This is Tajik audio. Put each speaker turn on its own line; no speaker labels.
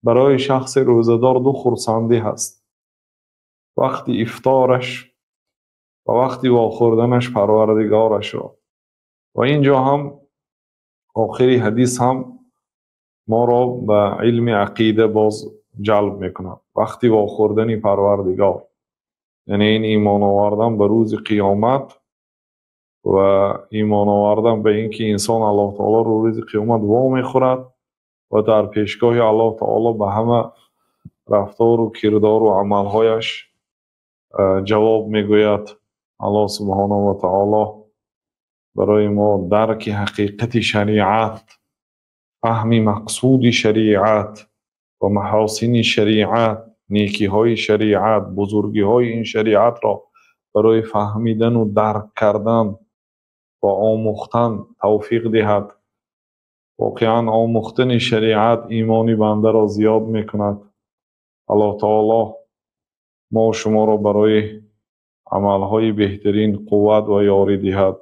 Барои шахси рӯзадор ду хурсандӣ ҳаст: вақти ифтораш ва вақти вохӯрданаш Парвардигорашро. Ва ин ҷо ҳам охири ҳадис ҳам моро ба илми ақида боз ҷалб мекунад. Вақти вохӯрдани Парвардигор, яъне ин имон овардан ба рӯзи қиёмат ва имон овардан ба ин ки инсон Аллоҳ таолоро рӯзи қиёмат вомехӯрад ва дар пешгоҳи Аллоҳ таоло ба ҳама рафтору кирдору амалҳояш ҷавоб мегӯяд. Аллоҳ субҳонаҳу ва таоло барои мо дарки ҳақиқати шариат, фаҳми мақсуди шариат ва маҳосини шариат, некиҳои шариат, бузургиҳои ин шариатро барои фаҳмидану дарк кардан ва омӯхтан тавфиқ диҳад. Воқеан, омӯхтани шариат имони бандаро зиёд мекунад. Аллоҳ таоло мо шуморо барои амалҳои беҳтарин қувват ва ёрӣ диҳад.